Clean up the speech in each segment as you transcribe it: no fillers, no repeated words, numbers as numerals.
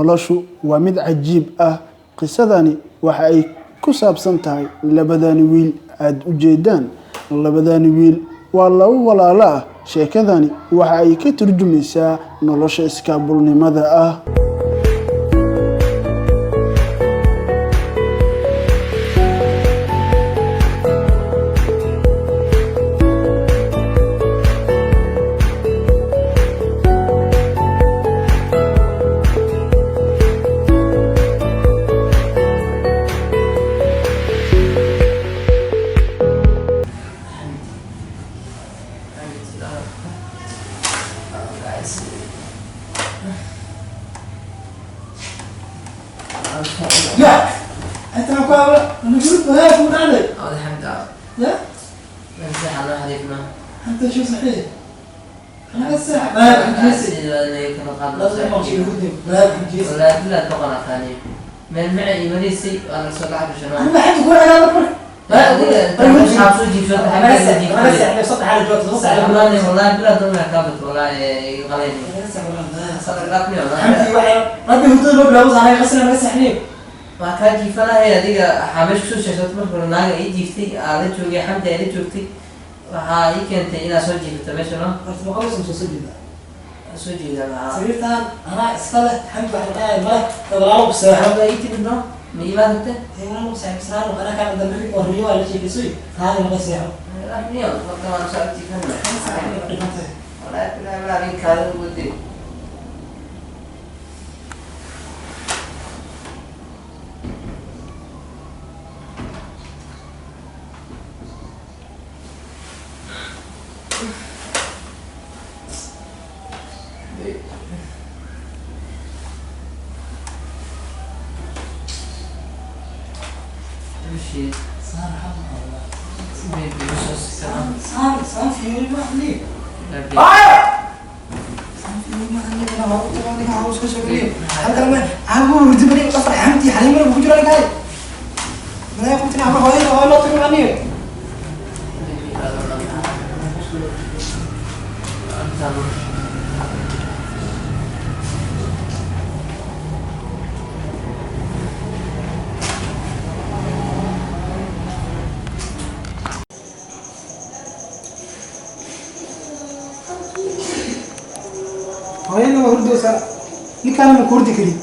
Noloshu waa mid cajiib ah. Qisadani waxa ay ku saabsan tahay labadani wiil aad u jeedaan. Labadani wiil waa laba walaalo ah. Sheekadani waxa ay ka turjumaysaa nolosha iskaabulnimada ah. لا انت انا قلت هاك من علي. الحمد لله. لا. نمسح على حديثنا. انت شو صحيح انا الساعة ما بحجيسي لازم امشي هودي ما بحجيسي. ولا لا تقرا ثاني من معي إيمانيسي أنا صلاح بشنو. انا ما حد يقول انا بكره. لا أقول أنت مش عارف شو جيب شو انا لسه صوت على جوات نص على والله والله بلا دون كابت والله غليني حمدي واحد ربي هدوء لو بلاوز انا غسل انا سحني. Waa kaa jiifanahay adiga waxaa meesha kusoo sheegtay marka hore naaga ii jiiftay aa la joogay Xamdi ay la joogtay waxaa ii keentay inaad soo jiifato meesha no. Horta ma qabaysan soo jeeda. Soo jeeda maxaa. Sariirtan anaa iska leh Xamdi waxa dhahay male walaalo bseexo. Xamdi ii timid no ma imaadate. Walaalo bseexo saan ana kaan dambi oo riyo la sheegaysay taani ma seexo. Niyo marka waan soo jiifanay walahi bilahi bilahi kaada ugu day. saan fiiri ma ali saan fiiri ma ali ana waa u tagaa ninka haws ka sheegay halkan ma agu hurdi bari afar Xamdi xaliimana ku jira ninka malaya qoftina ama hooyada oo loo tago aniga. Hooyada waa hurdaysaa ninkaana ma ku hurdi karin.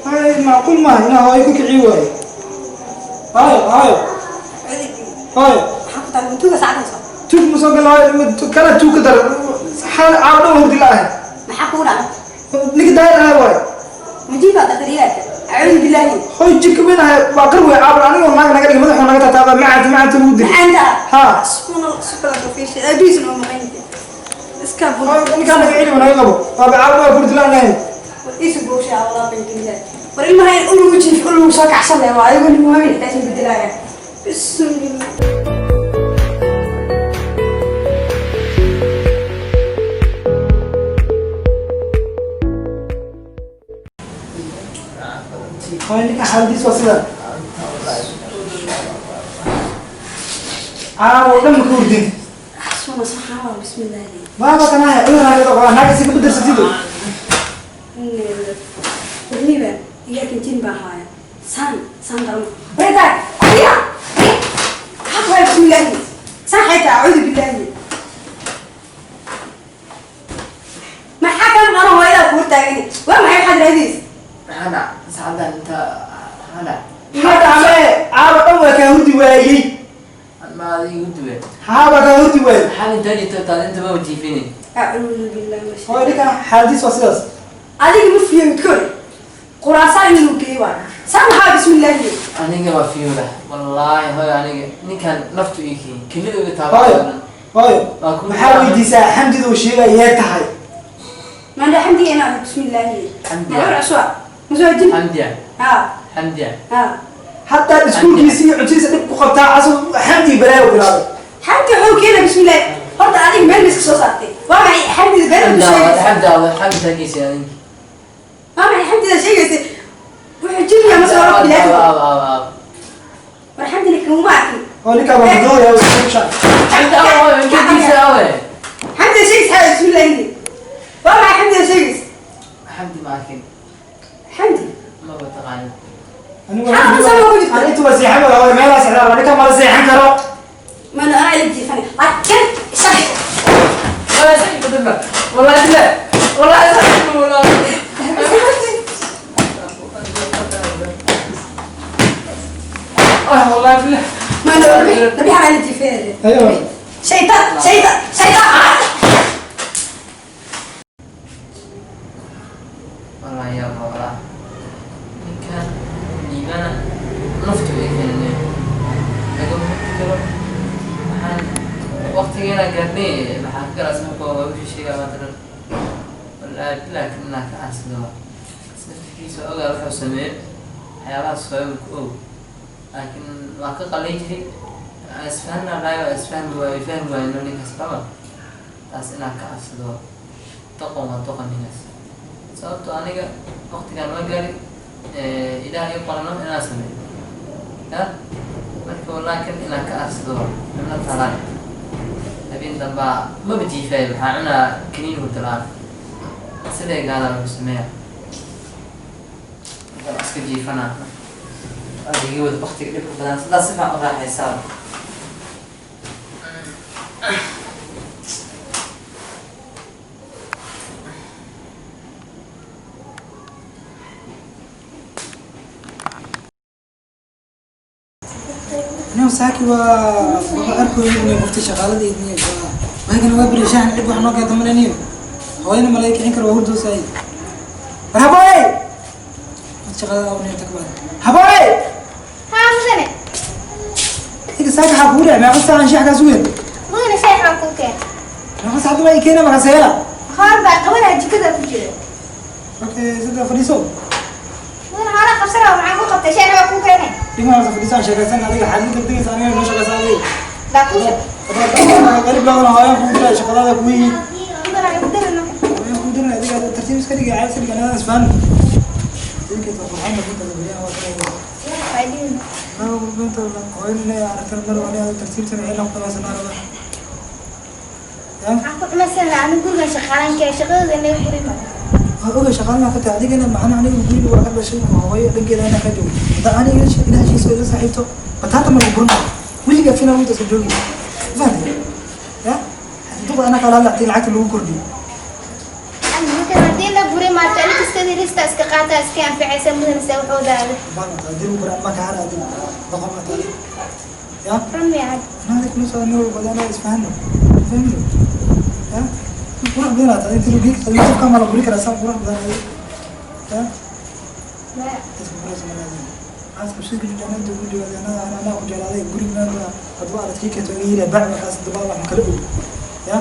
Ay macquul maaha inaa hooyo ku kiciyi waayo. Hooyo hooyo hooyo tug ma soo gala hooyo kana tug ka dara xaal caaw dhan hurdi la'ahay. Maxaa kugu dhacay? Ninka daayir ahay waayo. Majiibaad dhaqdhaqaaqka acuudu billaahi. Hooyo jidka weyn ahay waa qar wey caaw anigoo naag naga dhigay madaxuu naga taataaba macaanta macaanta lagu dilay. Macaanta. Ha. Subhanallah subhanallah fiishi abiisna oo maqaynta iska bur. Ninkaan naga celi naga qabo waaba caaw waa hurdi la'ahay. War isu goosha walaa bintiga war ilmaha in ulu jiif ulu soo kacsan leh waa ayagu nin waaweyn xitaa bedelaya bismillah. Hooyo ninka xaaladiis waa sidaa caaw oo dhan ma ka hurdin. Xasuna subhanallah bismillah. Maaba kanahay cudur naga qabo naga si ka bedersatido. Warniba iyakan jin baa haaya saan saan daran barida ya hak waa bismillah saan xayta acuudu billahi maxaa kan qana hooyada ku taagani waa maxay waxaad raadiis. Maxaa saacaddan inta maxaa Hadda amee caawa dhan waa kaa hurdi waayey. Ma adiga igu duwe. Haa waa kaa hurdi waayey. Maxaa inta jirta taad inta ma jiifini. Acuudu billahi Hooyo ninkan xaaladiis waa sidaas. Adiga ma fiyo midkood quraasaan inuu geeyo waa saan maxaa bismillah. Aniga waa fiyuula wallaahi hooyo aniga ninkan naftu ii keen kelida uga Hooyo taabaa. Hooyo maxaa weydiisaa Xamdida uu sheegaya yee tahay. Maanda Xamdi ina bismillah. Xamdi. Ma cuswa ma soo jin. Xamdiya. Ha. Xamdiya. Ha. Hataa iskuulkiisa iyo cuntiisa dhib ku qabtaa asagu Xamdi balaayo bilaabay. Xamdi wuxuu keenay bismillah horta adiga meel miska soo saartay waa maxay Xamdida been ku sheegaysa. Xamdiya Xamdi taagiisa adiga. Waa maxay Xamdida sheegaysa wuxuu jin ma soo bilaabay. War Xamdina kuma arkin. Oo ninkaa waa madooya oo isku shaa. Xamdi aw intiisa aw. Xamdida sheegaysa bismillah waa maxay Xamdida sheegaysa. Xamdi ma arkin. Maba taqaanin. Anigu Xaafadda sama ku jirta. Anigu waa seexan waa hooyo meelaa seexdaa waa ninka mala seexan karo. Mana anaa ila jiifanay laakiin shalay. Walaa saxiib badalba. Walaa billah. Walaa saxiib walaa. Ah, walaa billah. Mana nabi anaa ila jiifanay. Ayo. Shaytaan shaytaan shaytaan. Walaa yaa walaa. Ninkan liibana naftu ay keenay. Laga hurti karo. Waxaan waqtigeena gaarnay maxaa ka kala sababka waa wixii sheegaa maanta dhan. Walaa billah inaan ka cansado. Naftiisa ogaa wuxuu sameeyey waxyaabahaas hooyo ku og. Laakiin waa ka qalay jiray. Isfahanna lahay waa isfahmi waayo fahmi waayno ninkaas qaba. Taas inaan ka cansado. Doqon waa doqon ninkaas. Sababtoo aniga waqtigaan waa gaari ilaah ii qorano inaan sameeyo ya marka walaakin inaan ka aarsado cunno talaan habeen dambaa maba jiifaayo maxaa cunaa kaniin hurdo la-aan sidee gaadaa lagu sameeya markaan iska jiifanaa adigii wada waqtiga dhibka badan sidaas si fiican u raaxaysaa. Anigu saaki waa waxa arkooyo inay qofta shaqaaladeedii waa waagana waa beri shaahan cid wax noo keenta maleniyo hooyana malay kicin karo waa hurdoosaay. War habooye qofta shaqaalada awniyo takbaad habooye. Haa mudane. Iga saaki xaa kugu dhacay meeqa saacan shaax kaa sugeen? Mudane shaax baan kuu keenay. Meeqa saacad waa ii keena markaas heela? Hoor baa qabanaa jikada ku jira. Okay, sida fadhiiso. Mudane hoola qabsanaa maxaan ku qabtay shaax baan kuu keenay. Dhigma fadhiiso aan sheekaysan adiga xaalad degdegaysa aniga noo shaqaysan adiga. Baa kuu shaq. Qarib badan hooyan kugu diray shaqadaada kugu yihiin. Mudane aan ku dirino. Hooyan kugu diray adiga tartiib iska dhigay caadi iska dhigay anaa isfahano. Idinka qurxan ma kunta beriyahan waa kana. Waa dhigno. Waxaan ku cumaysanaa anigu gurigan shaqaalanka shaqadooda inaga furin ma. Oga shaqaalna ka tahay adigana macna aniga guriga waa ka dhashay oo hooyo dhankeeda ana ka joogo hadda aniga ilaah heshiiska ila saaxiibto bataata ma lagu burna weliga fina wuu iska joogi fahantay ya duqa ana kala hadlactay lacagta lagu kordhiyo. Mudane haddii la buri maarto aniga iska dirista iska qaata iska anficaysa mudane se wuxuu daada. Haddii lagu kordhiyo ma ka hara adiga doqon ma tahay ya. Run miyaa? Ana adiga kula socda mar walba anaa isfahano fahmino ya qurux badan aad tahay inta lagu geey qofka ma la buri karaa saa qurux badan adiga ya dadka buraysa ma leedahay aad qabsiga joojaanada ugu jawaabay anaa anaa ku jeclaaday guriga hadba arad kii keento iga yiri bac markaas dabaal wax ma kala og ya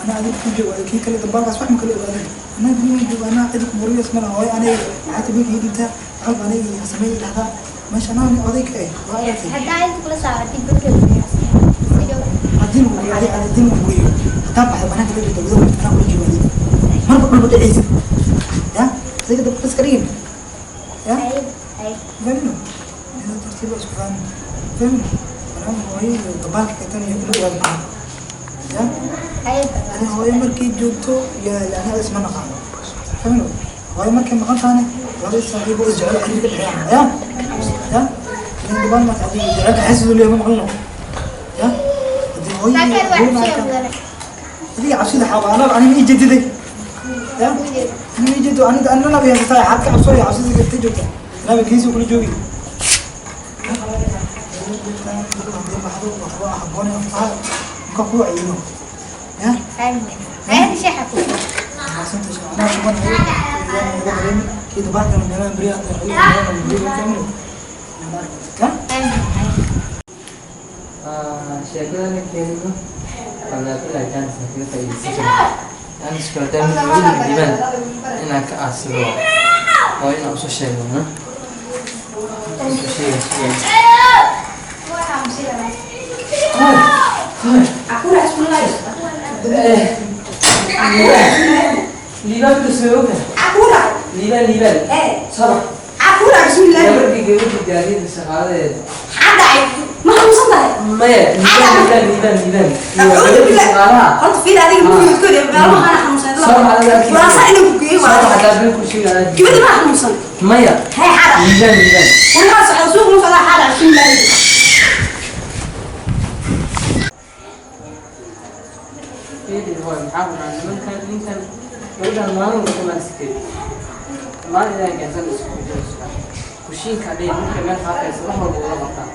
anaa adiga ku joogo kii kale dabaalkaas wax ma kala og adiga anaa guriga joogo anaa cid ku buriyas ma laha hooyo aniga lacagta bilka ii dhibtaa qalb aniga iyo sameey dhahdaa meesha anaa oday ka eh waa aragtay. Haddaa inta kula saabatay barkeed iska joog. Haddii lagu buriyo adiga haddii lagu buriyo hadaa baxda banaanka la joogto gudaha anaa kula joogo adiga marba dhulba dhacaysa ya adiga dabka iska dhigin ya. Hay hay. فاهمني؟ إذا ترتيب أسكو فاهم فاهمني؟ أنا هواي دبالك كتاني يقولوا يا معنا يا Hay. أنا هواي مركي جوتو يا أنا اسمه نقام فاهمني؟ هواي مركي مقام ثاني هواي صاحب وزعل حريق الحياة يا يا أنا دبال ما تعدي جعلك حاسس اللي هم مقلنا يا هذه هواي Laakiin waa xuseen mudane. هذه عصيدة حوا أنا أنا مي جديدة يا أنا مي جدو أنا أنا لا بيها تاي حتى عصيدة عصيدة كتير أنا بكيسو كل جوي Hay. Hay shaaxa kuu. Sheekada keeno walaa billah jaanis aan kaga faa'iidaysan jiray jaanis kale hadaa mid weliga dhibaan inaan ka aarsado oo inaan usoo sheego no usoo sheega sheega. Akura isku laay. Liibaan kusoo oga. Akura. Liibaan liibaan. Eh. Sabax. Akura bismillah. Gabadhii gabadhii gaadiidka shaqaaladeeda. Hadda ay ma xanuunsan tahay? Maya liibaan liibaan liibaan liibaan. Acuudu Gabadhii billah. shaqaalaha. Horta fiir adiga mufidkood maalmahan xanuunsan. Soo maxaa la arkaysa? Walaasa inuu ku geeyo waa. Maanta xataa been ku sheegaya. Gabadhi maa xanuunsan? Maya. Hay xaada. Miisaan, miisaan. Warkaa socda, suuq ma socdaa? Xaada, bismillaahi. Fiiri hooy, maxaa ku dhacay nimankan, ninkan, gabadhan maalin walba kama arsi karin. Maalin ilaahay keensan isku jiro. Kushiinka hadhay markay meel qaadayso, wax walba ula qabtaa.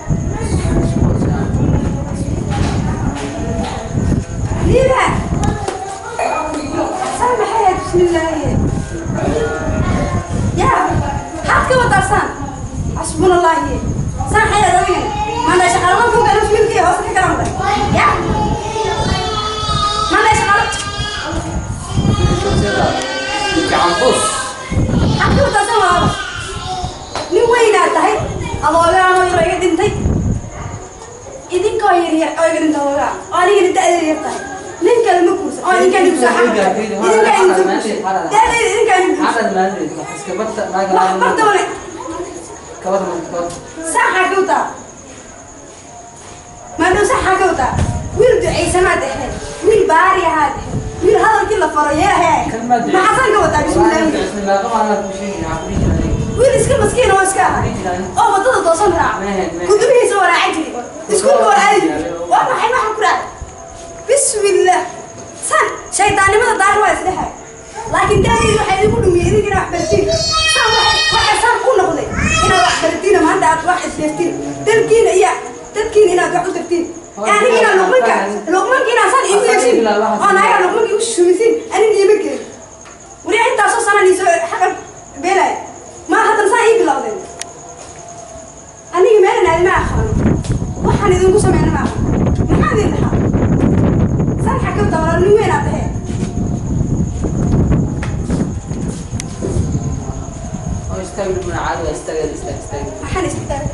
Liiba, saan maxay ahayd? Bismillaahi, yaa maxaad ka wadaa saan? Xasbuna allaahi, saan xayaa odaygan maandaa shaqaaladan ku galan wiilkii hoose ka galan waday. Yaa maandaa shaqaalo. Gacanbus. Maxaad ka wadaa saan, walaalo? Nin weynaad tahay, adoogaanoo yar oo iga dhintay, idinkoo yar yar oo iga dhintay adoogaa, oo anigana da'deeda yar tahay. Nin kale ma guursan oo idinkaa idinku soo xaqi, idinkaa idinku soo guursan, da'deeda idinkaa idinku guursan. Xaalad maalin wax iska barta naaga. Wax barta wale. Kabar kabar. Saxaa ka wataa maadhow, saxaa ka wataa. Wiil ducaysanaad ahayd, wiil baari ahaad ahayd, wiil hadalkii la faro yeelahay. Maxaasaan ka wataa? Bismillaahi. Wiil iska maskiin oo iska aha oo wadada toosan raaca, kutubihiisa waraacan jiray, iskuulka war aadi jiray, waa maxay waxa ku dhacay? Bismillah, san shaydaannimada daahir waa isdhexay, laakiin da'daydu waxay idinku dhumiyey idinkina wax bartiin. San waxay san u noqday inaad wax bartiina, maanta aad wax isbeertiin, dalkiina iyo dadkiina inaad wax u tartiin. Aniga inaan luqmanka inaan san iigu yeeshin oo naagaa luqmanka igu shumisin, aniga iima gelin. Weli intaasoo sanaan iisoo xaqa beelay ma haddana saa ii bilowdeen. Aniga meelan aadi ma aqaano, waxaan idinku sameyna ma aqaano. Maxaan idin dhahaa? San xagga walaal, nin weyn aad tahay. Waxaan istaag.